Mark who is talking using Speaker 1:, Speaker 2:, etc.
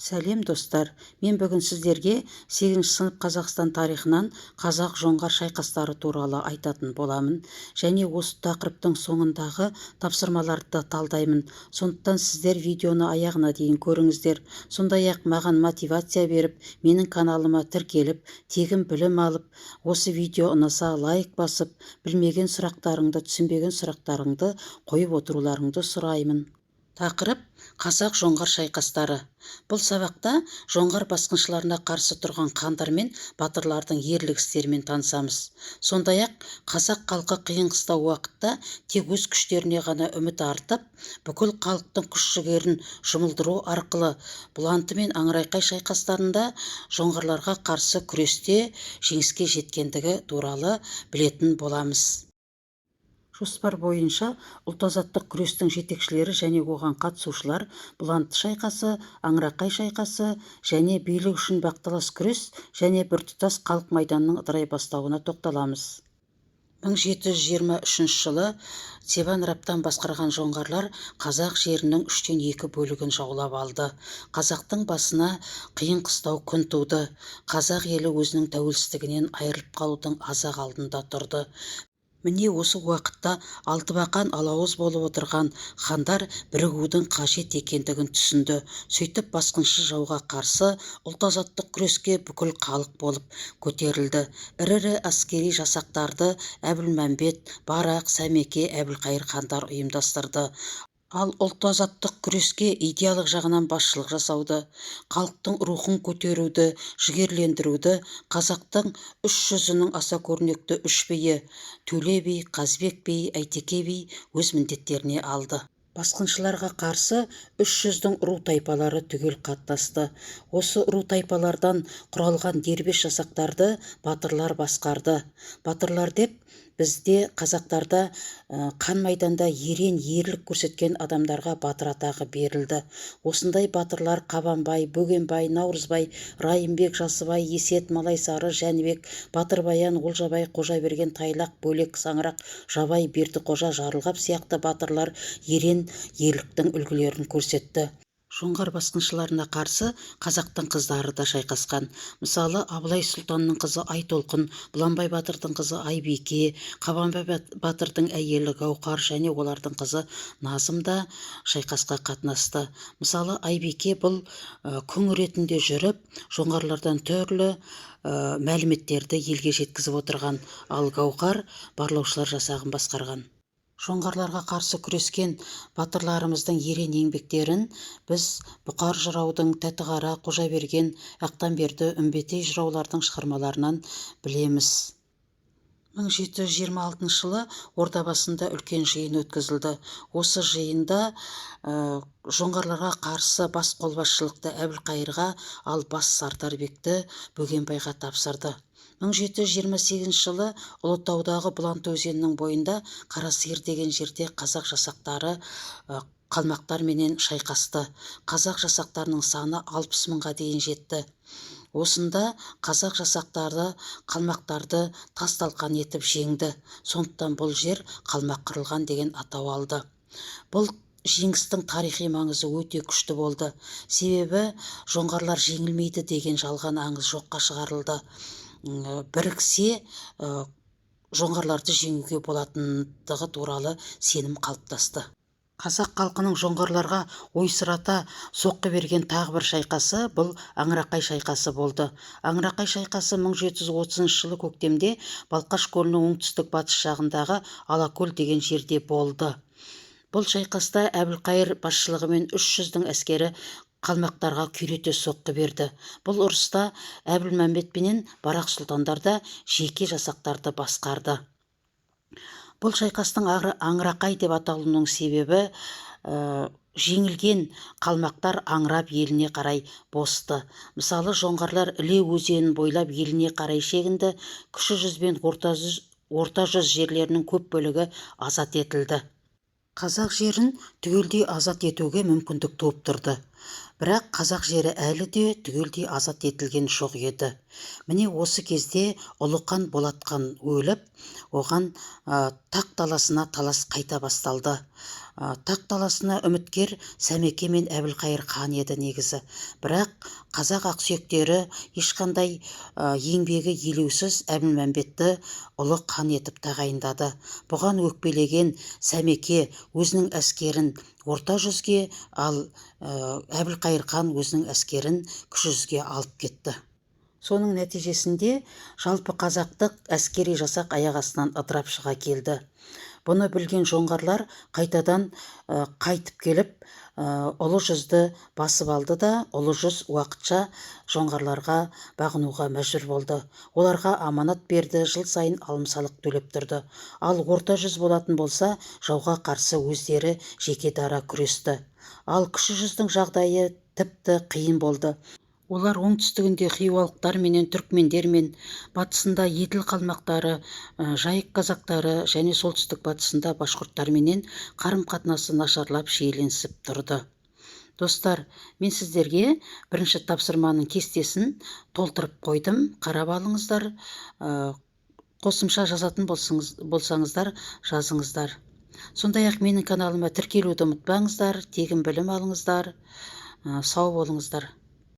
Speaker 1: Сәлем, достар! Мен бүгін сіздерге сегізінші сынып Қазақстан тарихынан қазақ-жоңғар шайқастары туралы айтатын боламын және осы тақырыптың соңындағы тапсырмаларды да талдаймын. Сондықтан сіздер видеоны аяғына дейін көріңіздер. Сондай-ақ маған мотивация беріп, менің каналыма тіркеліп, тегін білім алып, осы видео ұнаса, лайк басып, білмеген сұрақтарыңды, түсінбеген сұрақтарыңды қойып отыруларыңды сұраймын. Тақырып: қазақ-жоңғар шайқастары. Бұл сабақта жоңғар басқыншыларына қарсы тұрған хандар мен батырлардың ерлік істерімен танысамыз. Сондай-ақ қазақ халқы қиын-қыстау уақытта тек өз күштеріне ғана үміт артып, бүкіл халықтың күш-жігерін жұмылдыру арқылы Бұланты мен Аңырақай шайқастарында жоңғарларға қарсы күресте жеңіске жеткендігі туралы білетін боламыз. Жоспар бойынша: ұлт-азаттық күрестің жетекшілері және оған қатысушылар, Бұланты шайқасы, Аңырақай шайқасы және билік үшін бақталас күрес және біртұтас халық майданының ыдырай бастауына тоқталамыз. 1723 жылы Цеван Раптан басқарған жоңғарлар қазақ жерінің үштен екі бөлігін жаулап алды. Қазақтың басына қиын-қыстау күн туды. Қазақ елі өзінің тәуелсіздігінен айырылып қалудың аз-ақ алдында тұрды. Міне, осы уақытта алтыбақан алауыз болып отырған хандар бірігудің қажет екендігін түсінді. Сөйтіп, басқыншы жауға қарсы ұлт-азаттық күреске бүкіл халық болып көтерілді. Ірі-ірі әскери жасақтарды Әбілмәмбет, Барақ, Сәмеке, Әбілқайыр хандар ұйымдастырды. Ал ұлт-азаттық күреске идеялық жағынан басшылық жасауды, халықтың рухын көтеруді, жігерлендіруді қазақтың үш жүзінің аса көрнекті үш биі: Төле би, Қазыбек би, Әйтеке би өз міндеттеріне алды. Басқыншыларға қарсы үш жүздің ру тайпалары түгел қатынасты. Осы ру тайпалардан құралған дербес жасақтарды батырлар басқарды. Батырлар деп бізде, қазақтарда, қан майданда ерен ерлік көрсеткен адамдарға батыр атағы берілді. Осындай батырлар Қабанбай, Бөгенбай, Наурызбай, Райымбек, Жасыбай, Есет, Малайсары, Жәнібек, Батыр Баян, Олжабай, Қожаберген, Тайлақ, Бөлек, Саңырақ, Жабай, Бердіқожа, Жарылғап сияқты батырлар ерен ерліктің үлгілерін көрсетті. Жоңғар басқыншыларына қарсы қазақтың қыздары да шайқасқан. Мысалы, Абылай сұлтанның қызы Айтолқын, Бұланбай батырдың қызы Айбике, Қабанбай батырдың әйелі Гауһар және олардың қызы Назым да шайқасқа қатынасты. Мысалы, Айбике бұл күң ретінде жүріп, жоңғарлардан түрлі мәліметтерді елге жеткізіп отырған, ал Гауһар барлаушылар жасағын басқарған. Жоңғарларға қарсы күрескен батырларымыздың ерен еңбектерін біз Бұқар жыраудың, Тәтіқара, Қожаберген, Ақтамберді, Үмбетей жыраулардың шығармаларынан білеміз. 1726 жылы Ордабасында үлкен жиын өткізілді. Осы жиында жоңғарларға қарсы бас қолбасшылықты Әбілқайырға, ал бас сардарбекті Бөгенбайға тапсырды. 1728 жылы Ұлытаудағы Бұланты өзенінің бойында, Қарасиыр деген жерде қазақ жасақтары қалмақтарменен шайқасты. Қазақ жасақтарының саны 60 мыңға дейін жетті. Осында қазақ жасақтары қалмақтарды тас-талқан етіп жеңді. Сондықтан бұл жер Қалмақ қырылған деген атау алды. Бұл жеңістің тарихи маңызы өте күшті болды, себебі жоңғарлар жеңілмейді деген жалған аңыз жоққа шығарылды. Біріксе, жоңғарларды жеңуге болатындығы туралы сенім қалыптасты. Қазақ халқының жоңғарларға ойсырата соққы берген тағы бір шайқасы бұл Аңырақай шайқасы болды. Аңырақай шайқасы 1730 жылы көктемде Балқаш көлінің оңтүстік батыс жағындағы Алакөл деген жерде болды. Бұл шайқаста Әбілқайыр басшылығымен үш жүздің әскері қалмақтарға күйрете соққы берді. Бұл ұрыста Әбілмәмбет пенен Барақ сұлтандар да жеке жасақтарды басқарды. Бұл шайқастың Аңырақай деп аталуының себебі жеңілген қалмақтар аңырап еліне қарай босты. Мысалы, жоңғарлар Іле өзенін бойлап еліне қарай шегінді. Кіші жүз бен Орта жүз жерлерінің көп бөлігі азат етілді. Қазақ жерін түгелдей азат етуге мүмкіндік туып тұрды. Бірақ қазақ жері әлі де түгелдей азат етілген жоқ еді. Міне, осы кезде ұлы хан Болат хан өліп, оған тақ таласына талас қайта басталды. Тақ таласына үміткер Сәмеке мен Әбілқайыр хан еді негізі. Бірақ қазақ ақсүйектері ешқандай еңбегі елеусіз Әбілмәмбетті ұлы хан етіп тағайындады. Бұған өкпелеген Сәмеке өзінің әскерін Орта жүзге, ал Әбілқайыр хан өзінің әскерін Кіші жүзге алып кетті. Соның нәтижесінде жалпы қазақтық әскери жасақ аяқ астынан ыдырап шыға келді. Бұны білген жоңғарлар қайтадан қайтып келіп, Ұлы жүзді басып алды да, Ұлы жүз уақытша жоңғарларға бағынуға мәжбүр болды. Оларға аманат берді, жыл сайын алым-салық төлеп тұрды. Ал Орта жүз болатын болса, жауға қарсы өздері жеке дара күресті. Ал Кіші жүздің жағдайы тіпті қиын болды. Олар оңтүстігінде хиуалықтар менен түркмендермен, батысында Еділ қалмақтары, Жайық казактары және солтүстік батысында башқұрттарменен қарым-қатынасы нашарлап, шиеленісіп тұрды. Достар, мен сіздерге бірінші тапсырманың кестесін толтырып қойдым, қарап алыңыздар. Қосымша жазатын болсаңыздар, жазыңыздар. Сондай-ақ менің каналыма тіркелуді ұмытпаңыздар. Тегін білім алыңыздар. Сау болыңыздар.